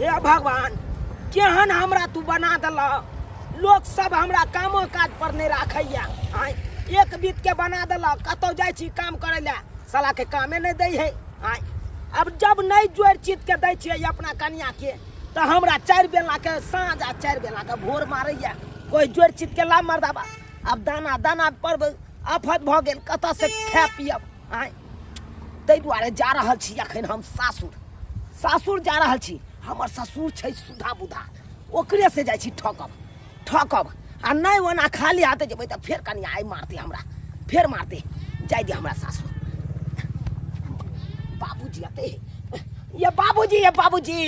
हे भगवान, केहन हमरा तू बना देलह। लोक सब हमरा कामो काज पर नहि राखैया। आँय, एक बीत के बना देलक। कतौ जाइ छी काम करै लए, साला के कामे नहि दै है। आँय, अब जब नहि जोड़ि चित के दै छियै अपना कनिया के, तऽ हमरा 4 बेला के साँझ आ 4 बेला के भोर मारैया। कोइ जोड़ि चित के ला मर्दाबा। आब दाना दाना पर आफत भऽ गेल, कतऽ से खाय पियब? आँय, ताहि दुआरे जा रहल छी अखन हम सासुर। सासुर जा रहल छी। हमर ससुर छै सुधा बुधा, ओकरे से जाइ छी ठकब ठकब। आ नहि ओना खाली हाथे जेबै तऽ फेर कनिया आइ मारतै हमरा, फेर मारतै। जाय दे हमरा सासुर। बाबूजी अते ये बाबूजी, ये बाबूजी।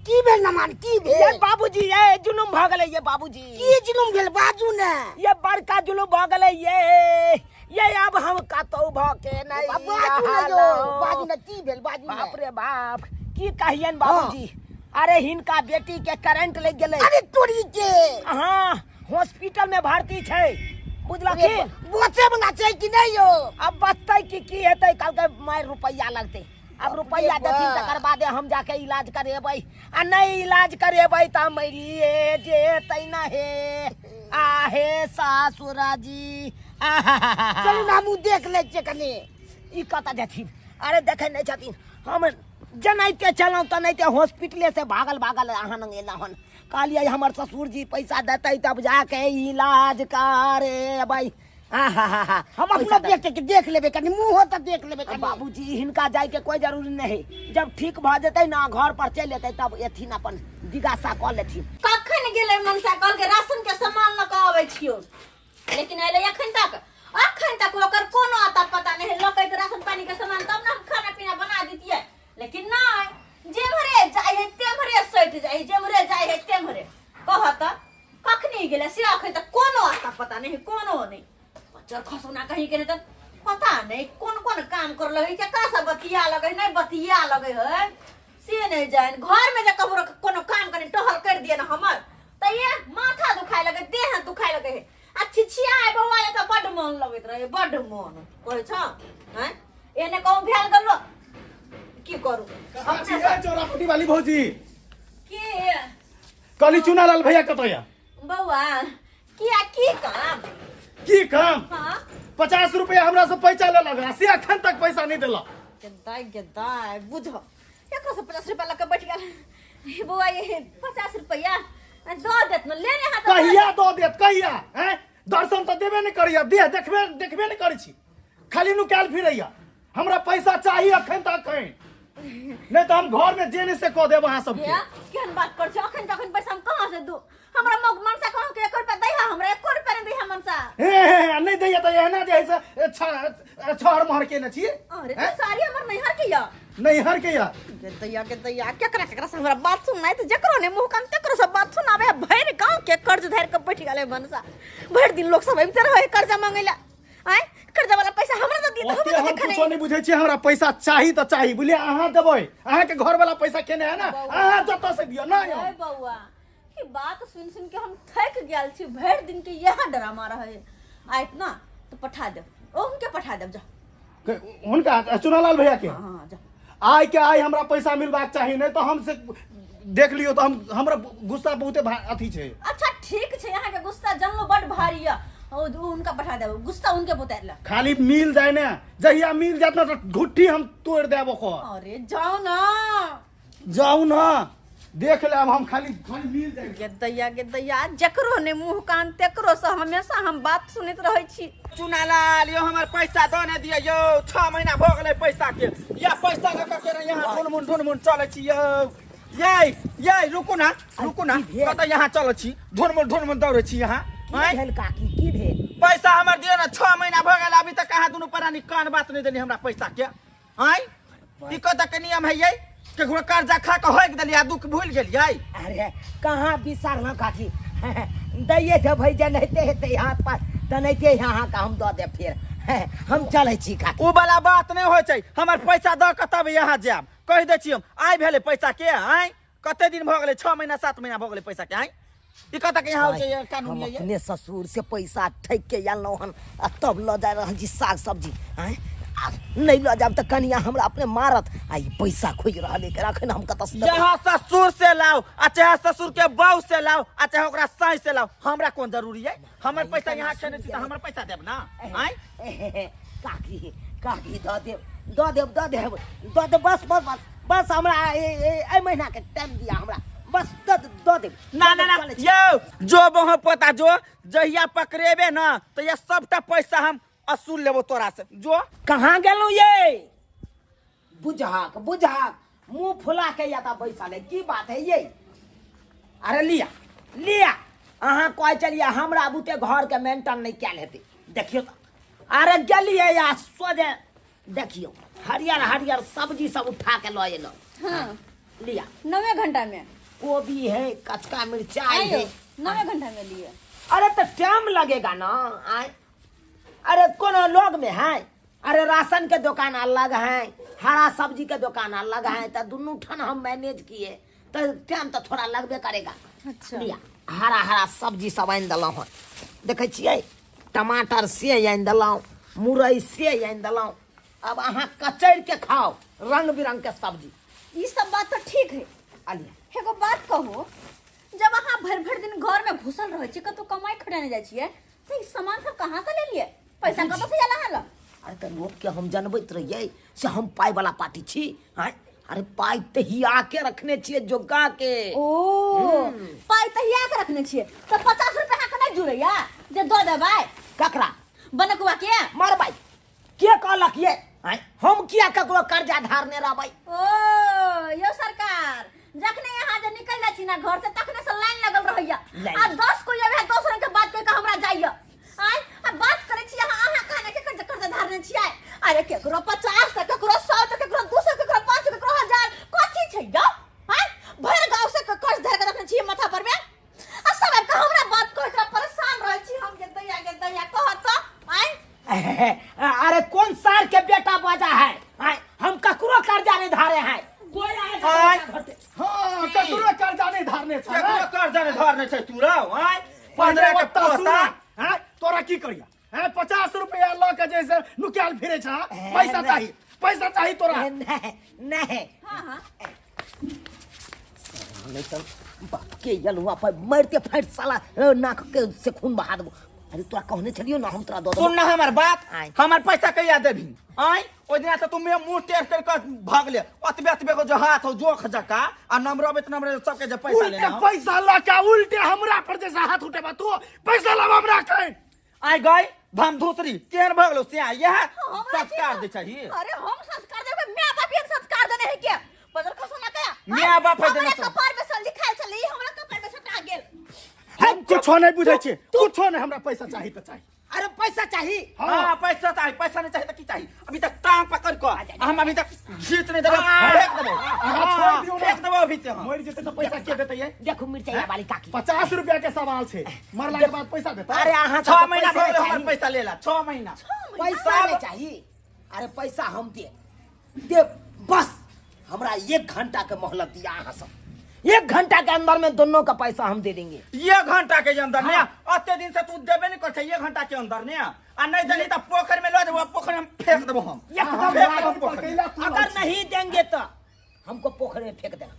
की भेल नमान, की भेल? ये बाबूजी, ये जुलुम भऽ गेलै ये बाबूजी। की जुलुम भेल, बाजू ने। ये बड़का जुलुम भऽ गेलै ये। ये अब हम कतौ भऽ के नहि बाजू ने यौ, बाजू ने, की भेल बाजू ने। बाप रे बाप, की कहियन बाबूजी। अरे हिनका बेटी के करंट लग गेलै। अरे तोरी के। हाँ, हॉस्पिटल में भर्ती छै, बुझलखिन? बचे वाला छै कि नहीं यौ? अब बचतै कि की हेतै, कहलकै मारि रुपैआ लगतै। अब रुपैआ देथिन तकर बादे हम जाके इलाज करेबै, आ नहि इलाज करेबै तऽ मरिए जेतै न। हे आहे सासुराजी। चलू ने, हमहूँ देख लै छियै कनि। ई कतऽ जेथिन? अरे देखै नहि छथिन, हम जेनाहिते चलहुँ तेनाहिते हॉस्पिटले से भागल भागल अहाँ लग एलहुँ हन। कहलियै हमर ससुर जी पैसा देतै तब जाके इलाज करेबै। आहाहाहा, हम पैसा अपनो देख के देख लेबै कनि, मुँहो तऽ देख लेबै कनि। बाबूजी, हिनका जायके कोई जरूरी नहीं। जब ठीक भऽ जेतै ना, घर पर चलि एतै, तब एथिन अपन जिज्ञासा कऽ लेथिन। कखन गेलै मनसा? कहलकै राशन के सामान लऽ कऽ अबै छियौ, लेकिन अयलै अखन तक, अखन तक ओकर कोनो अता पता नहीं। लऽ के राशन पानी के सामान तब ने हम खाना पीना बना दितियै, लेकिन नहीं, जेम्हरे जाइ है तेम्हरे सटि जाइ है, जेम्हरे जाइ है तेम्हरे। कहत कखनी गेलै से अखन तक कोनो अता पता नहीं, कोनो नहीं। बच्चर खसौना कहीं के नहीं तऽ पता नहीं कोन कोन काम कर लगे, केकरा से बतिया लगे, नहीं बतिया लगे है से नहीं जान। घर में जे ककरो कोनो काम कनी टहल कर दिए ना हमर, तऽ ये माथा दुखाए लगे, देह दुखाए लगे है। आ छिछिया बौआ ये तऽ बड्ड मन लगैत रहे, बड्ड मन कहै छ हैं एने कहूँ भेल गेलो, की करू अपने से। चौरापट्टी वाली भौजी। के? कहली चुना लाल भैया कतऽ या? बौआ, किया, की काम? की काम? हाँ। 50 रुपया हमरा से पैसा लेलक आ से अखन तक पैसा नहीं देलक। गेदाय गेदाय, बुझ एकरो से 50 रुपया लऽ के बैठ गेल। हे बौआ, ये 50 रुपया दऽ देत न, ले ने हाथ। कहिया दऽ देत, कहिया? हैं, दर्शन तऽ देबे नहीं करैया, देह देखबे देखबे नहीं करै छी, खाली नुकायल फिरैया। हमरा पैसा चाही अखन तऽ अखन, नहीं तऽ हम घर में जे नहीं से कऽ देब अहाँ सबके। ये केहन बात कर छै? अखन तखन पैसा हम कहाँ से दू? हमरा मग मनसा कहाँ के 1 रुपया दैहा, हमरा 1 रुपया नहीं दैहा मनसा। हे हे हे, नहीं दैया तऽ एहना जे है से छहर महर केने छी। अरे हैं? सारी हमर नैहर के या। नैहर के या। के दैया के दैया, केकरा केकरा से हमरा बात सुननाइ तऽ जकरो ने मुँह कान तकरो से बात सुनाबे। भरि गाँव के कर्ज धरि के बैठ गेलै मनसा। भरि दिन लोक सब अबिते रहै कर्जा मांगै ला। आँय, कर्जा वाला पैसा हमरा दऽ दिअ तऽ ओते हमरा हम देखा कुछो नहीं। नहीं बुझै छियै, हमरा पैसा चाही तऽ चाही, बुझलियै? अहाँ देबै, अहाँके घर वाला पैसा केने है ने, अहाँ जतऽ से दिअ नहि हम। अरे बौआ, ई बात सुन सुन के हम थक गेल छी। भरि दिन के यह ड्रामा रहे। आयत ना तो पठा देब, ओ हुनके पठा देब, जा। हुनका चुनालाल भैया के? हाँ, जा। आइ के आइ हमरा पैसा मिलबाक चाही, नहीं तो हम से देख लियौ तऽ हम हमरा गुस्सा बहुते अथी छै। अच्छा ठीक छै, अहाँ के गुस्सा जानलो बड भारी यऽ। ओ हुनका पठा देब, गुस्सा उनके उतारि ले। खाली मिल जाए ने, जहिया मिल जात ना तऽ घुट्ठी हम तोड़ देब ओकर। अरे जाओ ना। जाउ ना, देख लेब हम, खाली खाली मिल जाए। गे दैया गे दैया, जकरो ने मुंह कान तेकरो से हमेशा हम बात सुनैत रहै छी। चुनालाल यौ, हमर पैसा दऽ ने दिअ यौ, 6 महीना भऽ गेलै पैसा के। या पैसा लऽ कऽ केना यहाँ ढुनमुन ढुनमुन चलै छी यौ? यै यै, रुकू ना, रुकू ना, कतऽ यहाँ चलै छी, ढुनमुन ढुनमुन दौड़ै छी यहाँ? की आँय? भेल काकी, की भेल? पैसा हमर दिअ ने, 6 महीना भऽ गेल, अभी तक अहाँ दुनू प्राणी कान बात नहि देली हमरा पैसा के। आँय, ई कतऽ के नियम है यै? केकरो कर्जा खा कऽ होइक देलियै आ दुख भूलि गेलियै? अरे कहाँ बिसरलहुँ काकी, दैये देबै, जेनाहिते हेतै हाथ पर तेनाहिते अहाँके हम दऽ देब। फेर हम चलै छी काकी। उ वाला बात नहि होइ छै, हमर पैसा दऽ कऽ तब यहाँ जायब, कहि दै छी हम। आइ भेलै पैसा के? आँय, कते दिन भऽ गेलै? 6 महीना 7 महीना भऽ गेलै पैसा के। आँय, ई कतऽ के यहाँ होइ छै कानून? हम ये अपने ससुर से पैसा ठकि के अनलहुँ हन आ तब लऽ जा रहल छी साग सब्जी। आँय, नहि लऽ जायब तऽ कनिया हमरा अपने मारत। आ ई पैसा खोजि रहल है, एकरा एखन हम कतऽ से देबै? यहाँ ससुर से लाओ आ चाहे ससुर के बहू से लाओ आ चाहे ओकरा साई से लाओ, हमरा कोन जरूरी है? हमर पैसा यहाँ खेने छी तऽ हमर पैसा देब ना? आय काकी, काकी, दऽ देब, दऽ देब, दऽ देब, दऽ देब। बस बस बस बस, हमरा एहि महीना के टाइम दिया हमरा, बस दऽ दऽ देब। ना ना ना। चलै छी। यौ जो बहु पोता जो, जहिया पकड़ेबे ना तो ये सबटा पैसा हम असूल लेबो तोरा से। जो कहाँ गेलहुँ ये? बुझाक बुझाक मुंह फुला के या बैसल है, की बात है ये? अरे लिया लिया, अहाँ कहै चलिए हमरा बुते घर के मेंटेन नहीं कयल हेतै। देखियौ तऽ, अरे गेलियै या सोझे देखियौ हरियर हरियर सब्जी सब उठा के लऽ एलहुँ। हाँ। लिया। 9 घंटा में कोबी है, कचका मिर्चाई है। 9 घंटा में लिए। अरे तो टाइम लगेगा ना। आय अरे कोनो लोग में है, अरे राशन के दुकान अलग है, हरा सब्जी के दुकान अलग है, तो दुनू ठन हम मैनेज किए तो टाइम तो थोड़ा लगबे करेगा। अच्छा। लिया हरा हरा सब्जी सब आनि देलहुँ हन, देखै छियै टमाटर से आनि देलहुँ, मुरई से आनि देलहुँ। अब अहाँ कचैर के खाओ रंग बिरंग के सब्जी। ई सब बात तो ठीक है। अलिया। एगो बात कहू, जब अहाँ भरि भरि दिन घर में घुसल रहै छी, कतौ कमाई खटाने जाइ छियै, तऽ ई सामान सब कहाँ से लेलियै? पैसा कतौ से आयल अहाँ लग? अरे तऽ लोक के हम जनबैत रहियै से हम पाइ वाला पार्टी छी। आँय, अरे पाइ तहिया के रखने छियै जोगा के। ओ पाइ तहिया के रखने छियै तऽ 50 रुपया अहाँके नहि जुड़ैया जे दऽ देबै? ककरा? बनकुआ के। मरबै के कहलक ये? आँय, हम किया ककरो कर्जा धारने रहबै? ओ यो सरकार, जखने यहाँ जे निकल जाइ छी ना घर से तखने से लाइन लगल रहैया। लाइन। आ 10 कोई आबै है, 10 रंग के बात कह के हमरा जाइया। आय आ बात करै छी अहाँ, अहाँ कहने के कर्जा कर्जा धारने छियै? अरे केकरो 50 तऽ केकरो 100 तऽ केकरो 200 केकरो 500 केकरो 1000, कथी छै यौ? आय भरि गाँव से कर्ज धर के रखने छियै माथा पर में, आ सब आबि के हमरा बात कह के परेशान रहै छी हम। जे दैया के दैया कहत तऽ आय। अरे कौन सार के बेटा बजा है? आय, हम ककरो कर्जा नहीं धारे हैं। कोई आएगा आय। तो भरते। हाँ, ककरो कर्जा नहीं धारने छै। केकरो कर्जा नहीं धारने छै तू रौ? आय 15 के ओतऽ सुन, पोता। हाँ, तोरा की करिया? हाँ, 50 रुपया लऽ के जैसे नुकायल फिरे छ, पैसा चाही, पैसा चाही तोरा। नहीं नहीं। हाँ, हाँ। नहीं तो बाप के यलुआ पर मरते फाट साला नाक के से खून बहा देबो। अरे तोरा कहने छलियो ना हम तोरा दऽ देबो। सुन ना हमर बात, आय। हमर पैसा कहिया देबही? आय ओहि दिना तऽ तू मेरे मुंह टेढ़ कर के भागले, ओतबे ओतबे को जो हाथ हो जोख जका आ नमरबे त नमरे सबके जे पैसा उल्टे लेना हो। पैसा लऽ के उल्टे हमरा पर जैसा हाथ उठेबा तू, पैसा लाब हमरा के। आय गई धम धूसरी केहन भगलो से यह हमरा संस्कार छी दे चाहिए। अरे हम संस्कार देबै, my बाप के संस्कार देने है के बदल कसो ना कया। My बाप है देने हमरा छौ। कपार में सल लिखायल छलै, हमरा कपार में सटा गेल। हम कुछो नहीं बुझै छी, कुछो नहीं, हमरा पैसा चाही तऽ चाही। अरे पैसा चाही? हाँ, पैसा चाही, पैसा नहीं चाही तऽ की चाही? अभी तक टांग पकड़ कऽ हम अभी तक घीच नहीं देबो, फेंक देबो। अहाँ छोड़ दियौ ना। फेंक देबो अभी ते हम। मरि जेतै तऽ पैसा के देतै ये? देखू मिरचाइया वाली काकी। 50 रुपया के सवाल छै, मरला के बाद पैसा देतै? अरे अहाँ 6 सबके महीना पैसा भऽ गेल चाही। हमर पैसा लेला, 6 महीना। पैसा नहीं चाही? अरे पैसा हम दे दे, बस हमरा 1 घंटा के मोहलत दिया अहाँ सब, 1 घंटा के अंदर में दोनों का पैसा हम दे देंगे। 1 घंटा के अंदर ने? अते दिन से तू देबे नहीं कर, 1 घंटा के अंदर ने? आ नहीं देली तो पोखर में ल जेबो, पोखर में फेंक देबो हम। एकदम फेंक रात देबो पोखर में। अगर नहीं देंगे तो हमको पोखर में फेंक देना,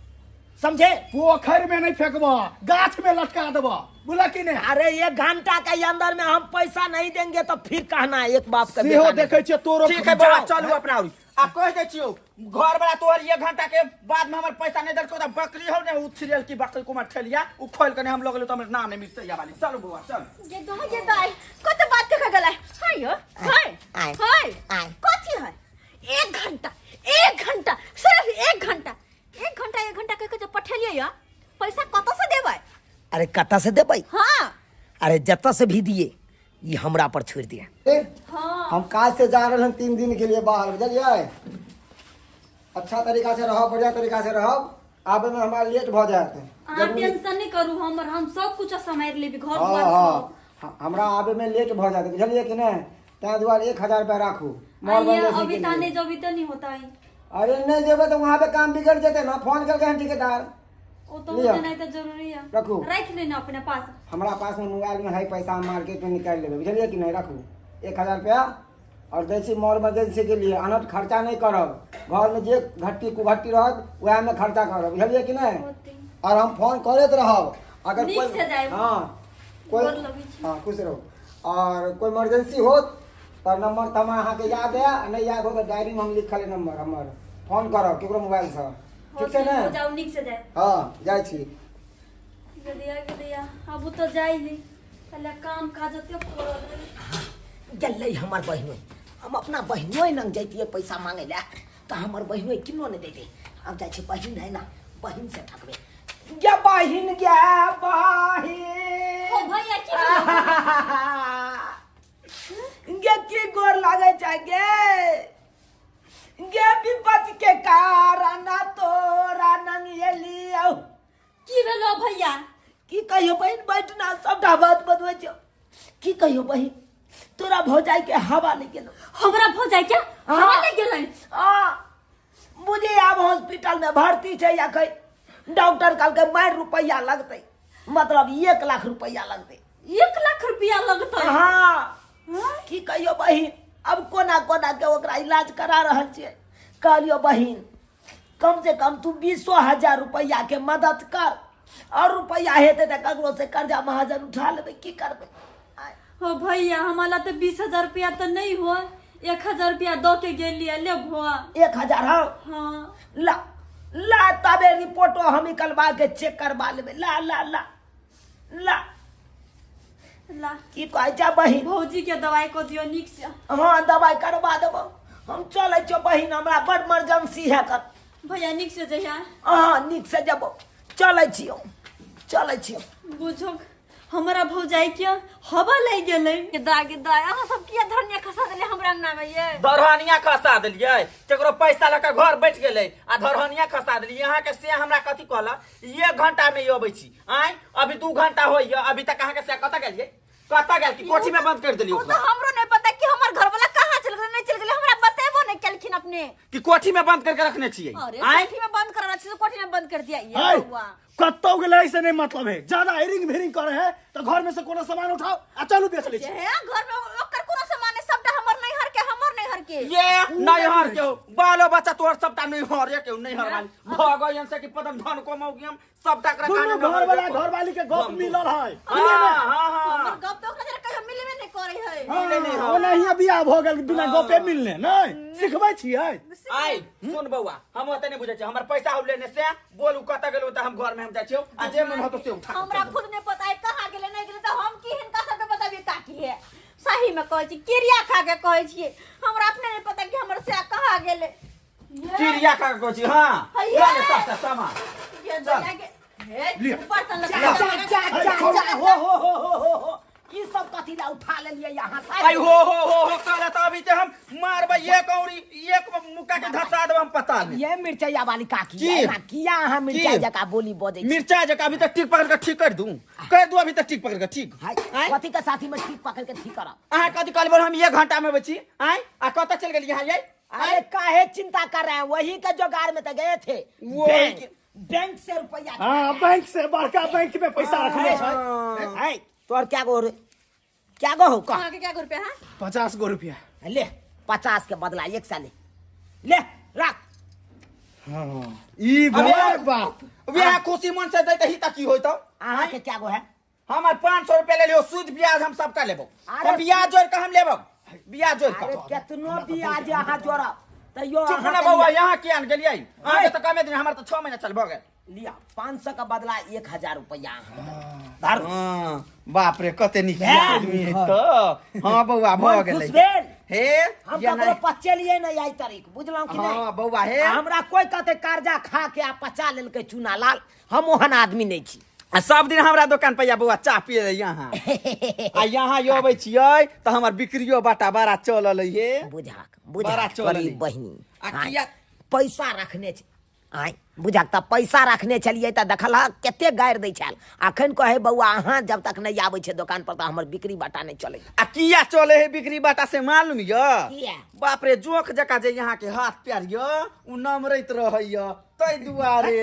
समझे? पोखर में नहीं फेंकबो, गाछ में लटका देबो, बुझला कि नहीं? अरे 1 घंटा के अंदर में हम पैसा नहीं देंगे तो फिर कहना एक बाप का सेहो बेटा नहीं। देखै छियै तोरो। ठीक है बौआ, जाओ। चलू अपना ओरी। आ कह दै छियौ घर वाला तोहर 1 घंटा के बाद में हमर पैसा नहीं देलकौ तऽ बकरी हौ ने उछरेल की बकरी कुमार ठेलिया उ खोल के ने हम लगलो तऽ हमर नाम नहीं मिलतै वाली। चलू बौआ चल। ये दाई, ये दाई, कत बात के गेलै? हाय यो, हाय, आय, हाय, आय। कथी है? 1 घंटा, 1 घंटा, सिर्फ 1 घंटा, 1 घंटा, 1 घंटा कह के जे पठेलियै या, पैसा कतऽ से देबै? अरे कतऽ से देबै? हाँ। अरे जतऽ से भी दिए ये हमरा पर छोड़ दिया। हाँ। हम काज से जा रहे हैं 3 दिन के लिए बाहर, बुझलियै? अच्छा तरीका से रहो, बढ़िया तरीका से रहो, आबे में हमारा लेट भ जायत। अहाँ टेंशन नहीं करू, हम सब कुछ सम्हारि लेबै, घर हाँ, दुआर हाँ। सब। हमरा आबे में लेट भ जायत, बुझलियै कि नहीं? ताहि दुआरे 1000 रुपया राखू। मॉल आइए, बन जैसे अभी के ता लिए। नहीं जबी तो नहीं होता है। अरे नहीं जेबे तो वहाँ पे काम बिगड़ जेते ना, फोन करके हैं ठेकेदार। वो तो लिया। होते नहीं तो जरूरी है। रखू। रख लेना अपने पास। हमरा पास में मोबाइल में है पैसा, हम मार्केट में निकाल लेबे, बुझलियै कि नहीं? रखू 1000 रुपया आओर दै छी मोर इमरजेंसी के लिए अनट खर्चा नहि करब घरमे जे घट्टी कुघट्टी रहत उएहमे खर्चा करब बुझलियै कि नहि होतै। आओर हम फोन करैत रहब अगर नीक से जायब। हँ कोइ गोर लगै छी। हँ खुश रहू आओर कोइ इमरजेंसी होत तऽ नंबर तऽ हमरा अहाँके याद है आ नहि याद हो तऽ डायरीमे हम लिखल है नंबर हमर फोन करब केकरो मोबाइलसँ ठीक छै ने हो जाउ नीक से जायब हँ जाइ छी गदिया गदिया अब तऽ जाइ है पहले काम काज ओते पड़ल रहे। गेलै हमर बहिनोइ हम अपना बहिनोइ लग जैतियै पैसा मांगै लए तऽ हमर बहिनोइ किनो नहि दैतै आब जाइ छै बहिन है ना बहिन से ठकबै गे बहिन गे बहिन ओ भैया की भेलौ? गे की गोर लागै छै गे गे विपत के कारण तोरा नंगेलियौ की भेलो भैया की कहियो बहिन बैठ ना सबटा बात बतबै छियौ की कहियो बहिन तोरा भौजाई के हवा लागि गेलो हमरा भौजाई के हवा लागि गेलै आ बुझी आब हॉस्पिटल में भर्ती छै या खै डॉक्टर कहलकै मारि रुपैआ लगतै मतलब 1 लाख रुपैआ लगतै 1 लाख रुपया लगतै हाँ हाँ? की कहियो बहिन अब कोना कोना के ओकरा इलाज करा रहल छियै कहलियो बहिन कम से कम तू 20,000 रुपैआ के मदद कर और रुपैआ हेतै तऽ ककरो से कर्जा महाजन उठा लेबै की करबै आय, हो भैया हमारा तो 20,000 रुपया तो नहीं हुआ 1,000 रुपया दो के गेलिए ले भुआ 1,000 हाँ हाँ ला ला तबे रिपोर्टो हम निकलवा के चेक करवा लेबै ला ला ला ला ला की कहै छै बहिन भौजी के दवाई को दियो निक से हाँ दवाई करवा देबो हम चलै छियौ बहिन हमरा बड़ इमरजेंसी है कर भैया निक से जइहा हाँ नीक से जबो चलै छियौ चलै छियौ बुझो हमरा भौजाई के हवा लागि गेलै दा गे दा अहाँ सब किया धनिया खसा देले हमरा अंगना में ये धरहनिया खसा देलियै केकरो पैसा लऽ कऽ घर बैठ गेलै आ धरहनिया खसा देलियै अहाँके से हमरा कथी कहलक 1 घंटा में अबै छी आँय अभी 2 घंटा होइया अभी तक अहाँके से कतऽ गेलियै कतऽ गेल कि कोठी में बंद कर देलियै ओ तो ओकरा हमरो नहीं पता कि हमर घर वाला कहाँ चल गेलै नहीं चल गेलै हमरा बतेबो नहीं केलखिन अपने कि कोठी में बंद करके रखने छियै अरे आँय कोठी में बंद करना छै तो कोठी में बंद कर दिया ये है बउआ कतौ गेलै से नहीं मतलब है ज्यादा हेरिंग भेरिंग करे है तो घर में से कोनो सामान उठाओ आ चलू बेच लै जे छी है घर में ओकर कोनो सामान नहीं सबटा हमर नैहर के हमर नैहर के ये नैहर के हो। बालो बच्चा तोहर सबटा नैहर के हो, नैहर वाली भऽ गई से कि पदम धन कमाउ हम सबटा एकरा दुनू काने घर वाला घर वाली के गप मिलल है हाँ हाँ हाँ हमर गप तो ओकरा जरा कहियो मिलबे नहीं करे है मिले नहीं हाँ, हो। ओनाहिए बियाह भऽ गेल बिना गपे मिलने नहीं सिखबै छियै आई सुन बौआ हम ओते नहीं बुझै छियै हमर पैसा हो लेने से बोलू कतऽ गेलौ तऽ हम घर में हम जाइ छियौ आ जे मन होतो से उठा के हमरा चल जेबौ। खुद नहीं पता है कहाँ गेलै नहीं गेलै तो हम की हिनका सबके बताबिए काकी है सही में कहै छी किरिया खा के कहै छियै हमरा अपने नहीं पता कि हमर से कहाँ गेलै चिड़िया खा के कहै छी हाँ हैया। लऽ ले सबटा सामान ये दया के हे लिअ। बर्तन जा लगा जा जा जा जा हो हो हो हो हो हो ई सब कथी ला उठा लेलियै यहाँ से आई हो हो हो हो करे तऽ अभी ते हम मारबै एक औरी एक मुक्का के धसा देब हम पताल में ये मिर्चैया वाली काकी की? एना किया अहाँ मिर्चाई की? जकाँ बोली बजै छी मिर्चा जका अभी तक ठीक पकड़ के ठीक कर दूं कर दूं अभी तक ठीक पकड़ के ठीक हाय आँय? कथी के साथी में ठीक पकड़ के ठीक करब अहाँ कथी कहलियै हम 1 घंटा में बची आँय आ कतऽ चलि गेलियै अहाँ यै अरे काहे चिंता कर रहे हैं वही के जोगाड़ में तो गए थे वही बैंक के- बैंक से रुपया हाँ बैंक से बड़का बैंक में पैसा रखने छै है तोर क्या गो रे क्या गो हो कह अहाँके क्या रुपया है 50 गो रुपया ले 50 के बदला एक साल ले ले रख हाँ ई अबे भेलै बात वएह खुशी मन से दैते ही तऽ की होइतौ अहाँ के क्या गो है हमर 500 रुपया ले लियो सूद ब्याज हम सबटा लेबो अरे हम ब्याज जोड़ के हम लेबो ब्याज जोड़ अरे के केतनो ब्याज अहाँ जोड़ब तैयो चुप अहाँ ना के बौआ लिअ। यहाँ किया ने गेलियै अहाँके तऽ कमे दिन हमर तऽ 6 महीना चल भऽ गेल लिअ 500 के बदला 1000 रुपया अहाँ धरू हाँ, बाप रे कते नीक भेल। आदमी है तऽ हाँ बौआ भऽ मन गेलै खुश भेल हे हम ये ककरो नहि- पचेलियै नहि आइ तारीख बुझलहुँ कि नहि हाँ बौआ हे हमरा कोई कहते कर्जा खा के आ पचा लेलकै चूना लाल हम ओहन आदमी नहि छी आ सब दिन हमरा दोकान पर या बौआ चाह पिए ले यहाँ आ यहाँ यो अबै छियै तऽ हमर बिक्रियो बाटा बड़ा चलल है बुझाक बड़ा बुझाक चलल गरीब है। बहिनी आ आँय, किया पैसा रखने छै आँय बुझक तऽ पैसा रखने छलियै तऽ देखलहक कते गारि दै छल। अखन कहै बौआ अहाँ जब तक नहि आबै छै दोकान पर तऽ हमर बिक्री बाटा नहि चलै। आ किया चले है बिक्री बाटा से मालूम य? किया? बाप रे, जोख जका जे यहाँ के हाथ पैर य उ नमरैत रहै य, तै दुआरे।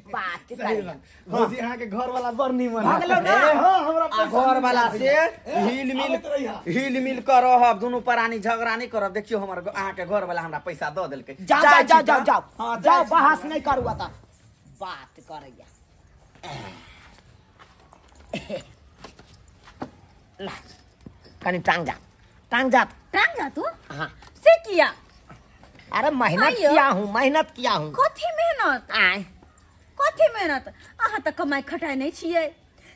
बात सही करी। बात। भौजी अहाँ के घर वाला बड़ नीमन भऽ गेलौ ने? ए, हाँ, हमरा आ पैसा घर नहीं वाला चाही। से हिल मिल आबैत रहिहा। हिल मिल कर रहब, दुनू प्राणी झगड़ा नहीं करब। देखियो हमर अहाँ के घर वाला हमरा पैसा दऽ देलकै। जाओ जाइ जाओ छी जाओ तऽ। जाओ हाँ, जाओ, जाइ छी। बहस नहीं करू अतः बात करैया। ला कनी टांग जा, टांग जा। टांग जा तू? हाँ। से किया? अरे मेहनत आइयो। किया हूँ, मेहनत किया हूँ। कथी मेहनत? आय। कथी मेहनत? अहाँ तऽ कमाइ खटाइ नहि छियै,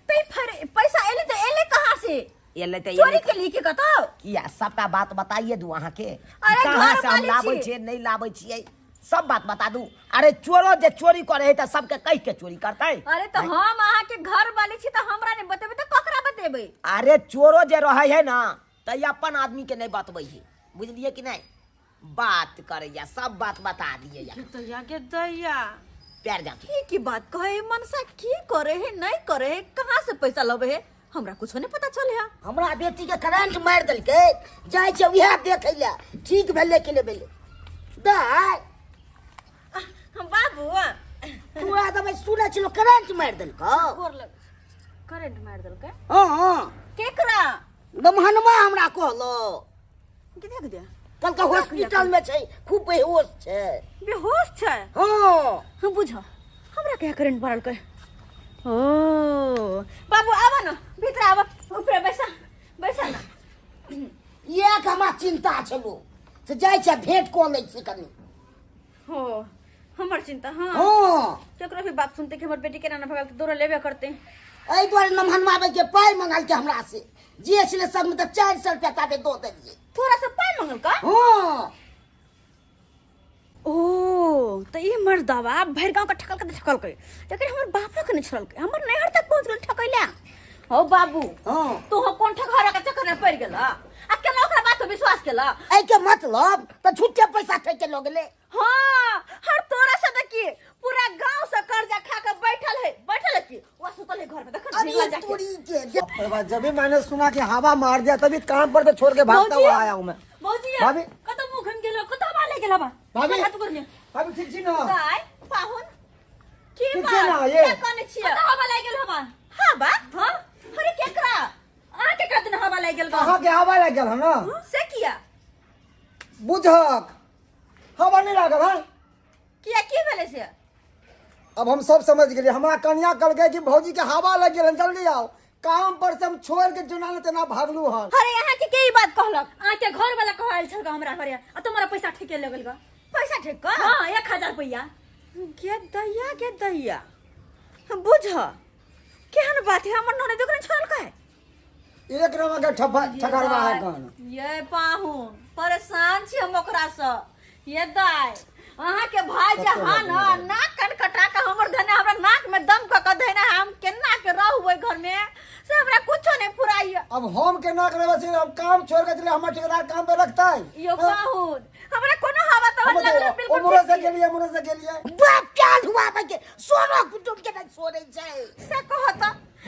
तै फिर पैसा एलै तऽ एलै कहाँ से? एलै तऽ चोरी एलै के लिए के कतौ? किया सबटा बात बताइए दू अहाँ के। अरे कहाँ घर से हम वाली लाबै छी। छियै नहि लाबै छियै, सब बात बता दू। अरे चोरो जे चोरी करे है तऽ सबके कहि के चोरी करतै। अरे तऽ हम अहाँ के घर वाली छी तऽ हमरा नहि बतेबै तऽ ककरा बतेबै? अरे चोरो जे रहै है ना तऽ अपन आदमी के नहि बतबै है, बुझलियै कि नहि? बात करैया सब बात बता दिए या। दैया के दैया। पैर जा। की की बात कहे मनसा, की करे है नहीं करे है, कहाँ से पैसा लबे है, हमरा कुछो नहीं पता चले है। हमरा बेटी के करंट मारि देलकै, जाइ छै उएह देखै लए ठीक भेलै कि नहि भेलै। दाय। हम बाबू। तू आ दबै सुनै छलो करंट मारि देलकौ। गोर लग। करंट मारि देलकै? हँ हँ। केकरा? गमहनमा हमरा कहलो। के देख दे। कल के हॉस्पिटल में छै, खूब बेहोश छै। बेहोश छै? हँ। हम बुझ हमरा क्या करंट मारलकै। ओ बाबू आब न भीतर आब, ऊपर बैसा बैसा न। इएह के हमरा चिंता छलो से जाइ छै भेंट कऽ लै छी कनी। हो हमर चिंता? हाँ हाँ। केकरो भी बात सुनते कि हमर बेटी केना न भगल तऽ दौड़ लेबे करते। एहि दुआरे नमहनमा के पाइ मंगलकै हमरा से, जे छलै सब में तऽ 400 रुपया ताबे दऽ देलियै। तोरा से पाइ मंगलका? हाँ। ओ तऽ ई मर्दवा भरि गाँव के ठकलकै तऽ ठकलकै, लेकिन हमर बापो के नहि छोड़लकै, हमर नैहर तक पहुँच गेल ठकै लए। हो बाबू। हाँ। तू हो कोन ठकहरा के चक्कर में पड़ि गेल आ केना ओकरा बात पर विश्वास केला? एहि के मतलब तऽ झूठे पैसा ठकि के लऽ गेलै। हाँ, हर तोरा से देखी पूरा गांव से कर्जा खा के बैठल है, बैठल है की वो सुतल है घर में, देखो अरे निकल जाके। तोरी के अरे बाप, जब भी मैंने सुना कि हवा मार दिया तभी काम पर तो छोड़ के भागता भौजी। हुआ आया हूँ मैं। भौजी, भाभी। कतौ मुँह घुमि गेल, कतौ हवा लागि गेल हवा? भाभी। हाथ पकड़ ले। भाभी ठीक छी ना? दाय, पाहुन, की ठीक बात? छै ना, ये? क्या कहने छियै? कतौ हवा लागि गेल हवा? हाँ बा? हाँ? अरे केकरा? अहाँ के कतौ हवा लागि गेल बा? अहाँ के हवा लागि गेल हन ना? से किया? बुझक हवा नहीं लागल हन? किया की भेलै से? अब हम सब समझ गेलियै। हमरा कनिया कहलकै कि भौजी के हवा लागि गेल हन, जल्दी आओ। काम पर से हम छोड़ के जेना ने तेना भागलू हन। अरे अहाँ के के ई बात कहलक? अहाँ के घर वाला कहल छल हमरा घरे आ तुम्हारा पैसा ठेके लगल गा। पैसा ठेक कऽ? हाँ, 1000 रुपया। गे दैया गे दैया, बुझ केहन बात है, हमर ननद ओकरा छोड़लकै। एक नंबर के ठप्पा ठकरवा है कन। ये पाहुन परेशान छी हम ओकरा से। ये दाय अहाँ के भाई जे हन नाक कन कटा के हमर धने हमरा नाक में दम क के धने हम केना के रहू ओइ घर में से हमरा कुछो नहीं फुराइया। अब हम केना के रहबै से, हम काम छोड़ के चले, हमर ठेकेदार काम पे रखतै। यो पाहुन हमरा कोनो हवा तवा हम लगल तो बिल्कुल उम्र से ठीक छी। गेलियै, उम्र से गेलियै। बाप के आलुआ के सोनो कुटुम के नहीं छोड़ै छै। से कहत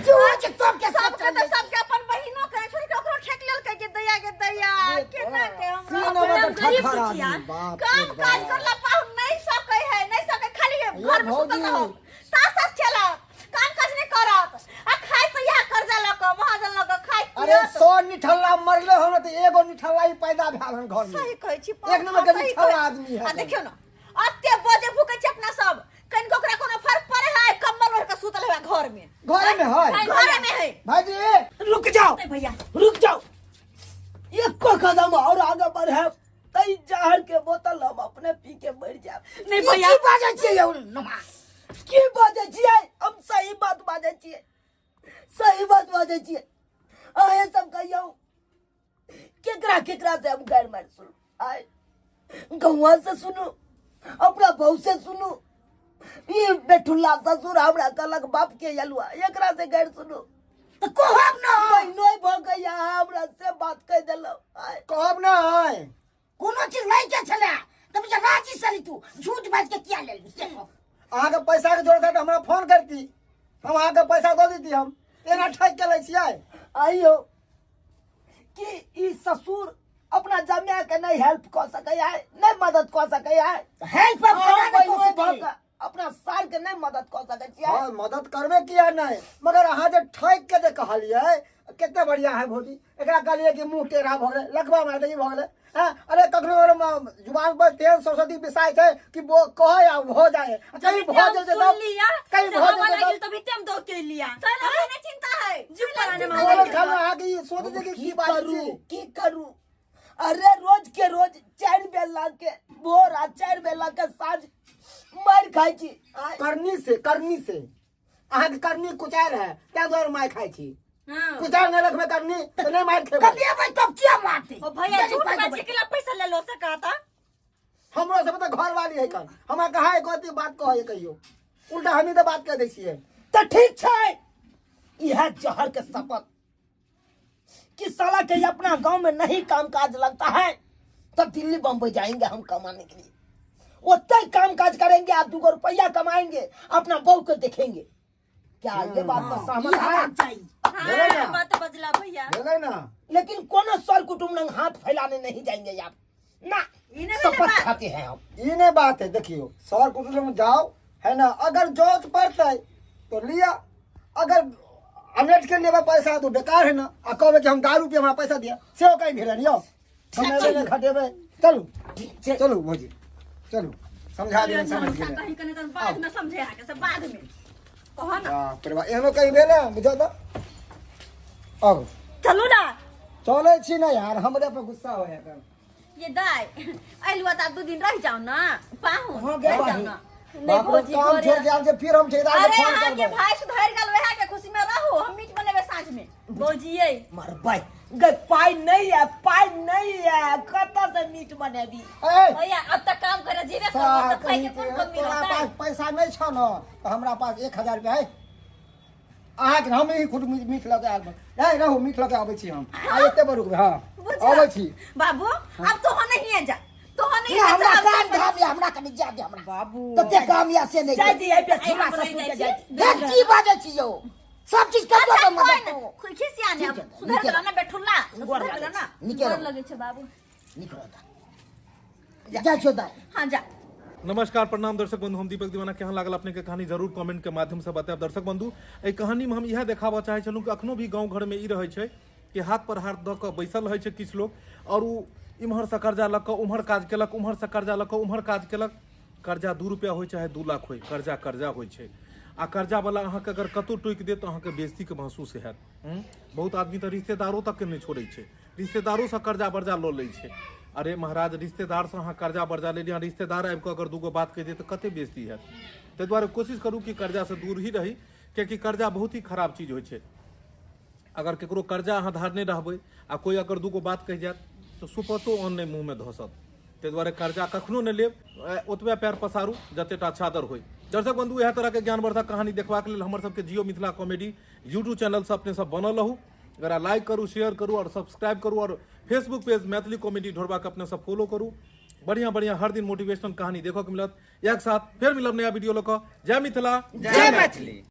जो छै सबके सब सबके तऽ सबके अपन बहिनो के छोड़ के ओकरो ठेक लेलकै के दैया के दैया केना के हमरा तीन नंबर के गरीब ठकहर दुखिया। आदमी, बाप रे काम काज बाप। करला पाहुन नहीं सकै है, नहीं सकै, खाली ये घर में सुतल भौजी। रहब, तास तास खेलब, काम काज नहीं करत आ खाइ तऽ इएह कर्जा लऽ कऽ महाजन लऽ कऽ खाइ अरे पियत। 100 निठल्ला मरले हन तऽ एगो निठल्ला ही पैदा भेल हन घर में। सही कहै छी एक नंबर के सही निठल्ला कहै छी। आदमी है। आ देखियौ न अते बजे भूकै छी अपना सब, कनिको ओकरा कोनो फर्क पड़े है? कम्बल ओढ़ के सुतल है घर में। घरे में है, घरे में है। भाईजी रुक जाओ नहीं भैया रुक जाओ, एक कदम और आगे बढ़े तई जहर के बोतल हम अपने पी के मर जाब। नहीं ई भैया की बाजै छियै यौ नमा? की बाजै छियै? हम सही बात बाजै छियै, सही बात बाजै छियै। अहें सब कहियौ केकरा केकरा से हम गारि मारि सुनू? आय गौआ से सुनू, अपना बहू से सुनू, ई बेठुल्ला ससुर हमरा कहलक बाप के यलुआ, एकरा से गारि सुनू। तऽ कहब न महीनो भऽ गया हमरा से बात कहि देलहुँ। आय कहब न कोनो चीज लै के छलै तऽ बुझा राजी सली तू झूठ बाजि के किया लेलू से कह। अहाँके पैसाके जरूरत है तऽ हमरा फोन करती, हम अहाँके पैसा दऽ देती। हम एना ठकि के लै छियै? आइयो कि ई ससुर अपना जमाय के नहीं हेल्प कऽ सकैया, नहीं मदद कऽ सकैया? हेल्प हम अहाँ केना नहि कऽ बहिनोइ सकै? भऽ कऽ अपना सार के नहीं मदद कऽ सकै छियै? हाँ, मदद करबे किया नहीं, मगर अहाँ जे ठकि के जे कहलियै, कते बढ़िया है भौजी। एकरा कहलियै कि मुँह टेढ़ा भऽ गेलै, लकवा मारि ई भऽ गेलै। हैं, अरे कखनो अगर जुबान पर तेल सरस्वती बिसाइ छै कि वो कहै आ भऽ जाइ, आ कहीं भऽ जेतै तब, कहीं भऽ जेतै तब। तभी हम दौड़ के लिया। तोरा अपने चिंता है। जीव पराने बोलल मांगे। खाली अहाँके ई सोच जे कि की बाजै करू छी। की करू? अरे रोज के रोज 4 बेला के भोर आ 4 बेला के साँझ मारि खाइ छी। आय, करनी से, करनी से अहाँके करनी कुचायल है, ताहि दुआरे मारि खाइ छी। हाँ। कुचायल नहि रखबै करनी तऽ नहि मारि खेबै। कमेबै तब किया मारतै? ओ भैया, जल्दी झूठ पाइ बाजे देबै। के ला पैसा ले लो सकाता। हमरो सब तऽ घरवाली है कन, हमरा कहाँ एको अथी बात कहै कहियो, उल्टा हमही तऽ बात कह दै छियै। तऽ ठीक छै, इएह जहर के शपथ कि साला के अपना गांव में नहीं काम काज लगता है तब दिल्ली बम्बई जाएंगे हम कमाने के लिए। उतना ही काम काज करेंगे, आप 2 रुपया कमाएंगे, अपना बहू को देखेंगे। क्या ये बात पर सहमत ई है? हेबाक चाही। भेलै ना? हाँ, बात बजला भैया। भेलै ना? लेकिन कोनो सर कुटुम्ब लंग हाथ फैलाने नहीं जाएंगे आप ना। ई नहि भेलै शपथ बात। खाते हैं हम। ई नहीं बात है। देखियो, सर कुटुम्ब में जाओ है ना, अगर जरूरत पड़तै तो लिया, अगर अमलेट के लिए पैसा तो बेकार है ना। आ कहबै कि हम दारू पी, हमरा पैसा दिया, सेहो कहीं भेलै यौ। हम एबै नहि खटेबै। चलू चलू भौजी, चलू, समझा दियौ, समझ गेलै। कहीं कहीं तन बाद में समझे आके सब बाद में कहो ना। बाप रे बाप, एहनो कहीं भेलै? बुझौ तऽ अब चलू ना। चलै छी ना यार, हमरे पर गुस्सा हो जाता। ये दाई अइलुआ त 2 दिन रह जाओ ना पाहु। हाँ, गे रह जाओ बहिन। ना। नहीं बाप रे, भौजी काम घरे छोड़ के आयल छै, फिर हम ठेकेदार के अरे फोन अहाँ के करबै। भाई सुधर गेल, वएह के खुशी में रहू। हम मीट बनेबै साँझ में। भौजी ये मरबै गई, पाइ नहीं है, पाइ नहीं है, कतऽ से मीट बनेबी? ए भैया, अब तक काम करे जीवे करबो सार त पाइ कहीं के कोन के, कमी तोरा रहतै? पास पैसा नहीं छौ न तऽ हमरा पास 1000 रुपया है। अहाँके हम ही खुद मीट लऽ के आयल बा। ए रहू, मीट लऽ के आबै छी हम। आ एते पर रुकबै। हँ, बुझल? अबै छी। बाबू, अब तो नहीं जा, तो नहीं ना, जा। हमरा अब काम तो- धाम या हमरा कनि जा दे हमरा। बाबू तते काम या से नहीं। जाय दियै बेथुरा एहि पर ससुर के। जाइ जाय छी। दियै। देख की बाजै छी यौ, सब चीज कर अच्छा दो कोई मदद ना तो। खिसिया ने ठीक अब छै, सुधर नीके गेलो ना बेठुल्ला, गोर सुधर लागै गेलो ना। छी, नीके डर रहू। लगै छै बाबू। नीक रहू दाइ। जाइ छियौ दाइ। हाँ जा। नमस्कार, प्रणाम दर्शक बंधु, हम दीपक दीवाना। केहन लागल अपने के कहानी, जरूर कमेंट के माध्यम से बतायब। दर्शक बंधु, एहि कहानी में हम इएह देखाबऽ चाहै छलहुँ कि अखनो भी गाँव घर में ई रहै छै कि हाथ पर हाथ दऽ कऽ बैसल रहै छै किछु लोग, आओर ओ इम्हरसँ कर्जा लऽ कऽ उम्हर काज केलक, उम्हरसँ कर्जा लऽ कऽ उम्हर काज केलक। कर्जा 2 रुपया होइ चाहे 2 लाख होइ, कर्जा कर्जा होइ छै। आ कर्जावला अहाँके अगर कतहु टोकि देत तऽ अहाँके बेइज्जतीके महसूस हैत। बहुत आदमी तऽ रिश्तेदारो तकके नहि छोड़ै छै, रिश्तेदारोसँ कर्जा बर्जा लऽ लै छै। अरे महाराज, रिश्तेदारसँ अहाँ कर्जा बर्जा लेलियै, अहाँ रिश्तेदार आबि कऽ अगर दूगो बात कहि देत तऽ कते बेइज्जती हैत। ताहि दुआरे कोशिश करू कि कर्जासँ दूर ही रही, कियाकि कर्जा बहुत ही खराब चीज होइ छै। अगर ककरो कर्जा अहाँ धारने रहबै आ कोइ अगर दूगो बात कहि जायत तऽ सुपतो अन्न नहि मुँहमे धसत। ताहि दुआरे कर्जा कखनो नहि लेब, ओतबे पैर पसारू जतेटा चादर होइ। दर्शक बंधु, इएह तरहके ज्ञानवर्धक कहानी देखबाक लेल हमर सबके जियो मिथिला कॉमेडी यूट्यूब चैनलसँ अपने सब बनल रहू। एकरा लाइक करू, शेयर करू आओर सब्सक्राइब करू, आओर फेसबुक पेज मैथिली कॉमेडी ढोरबाके अपने सब फॉलो करू। बढ़िया बढ़िया हर दिन मोटिवेशनल कहानी देखऽ के मिलत। एक साथ फेर मिलब नया वीडियो लऽ कऽ। जय मिथिला, जय मैथिली।